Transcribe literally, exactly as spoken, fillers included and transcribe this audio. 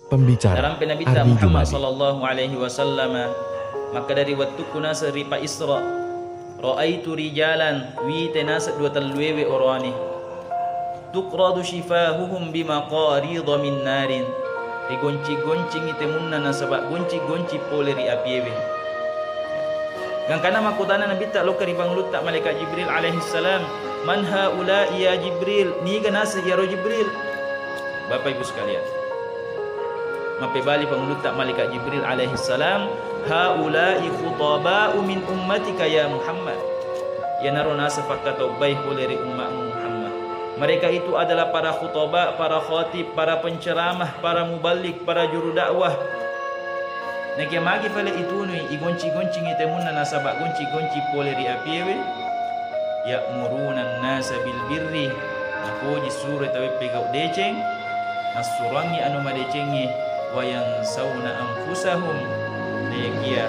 Pembicara, Narampe Nabitta Ardi Muhammad Jumadi. Sallallahu alaihi wasallam, makkeda ri wettukku naseng ripa Isra, "Raaitu rijalan," wite naseng dua telluewe oroane, "tuqradu shifahuhum bimaqarida min narin," rigonci-goncingi temunna nasaba gonci-gonci pole ri apiewe. Gangkana makkutana Nabitta lokka ri pangulutta Malaikat Jibril alaihi salam, "Man haula'i ya Jibril?" Niga naseng iyaro Jibril? Bapak Ibu sekalian, mappebali pangulutta Malaikat Jibril alaihi salam, "Haula'i khutaba'u min ummatika ya Muhammad." Iyanaro naseng pakkatobbai pole ri ummatmu Muhammad. Mereka itu adalah para khutaba, para khatib, para penceramah, para muballig, para juru dakwah. Nakia magi fale itunui, igonci-goncingi temunna nasaba gonci-gonci pole ri apiewe? Ya'muruna nasa bil birri, napoji suro tauwe pegau deceng, nassuroangngi anu madecengnge, wa yansauna anfusahum, naekia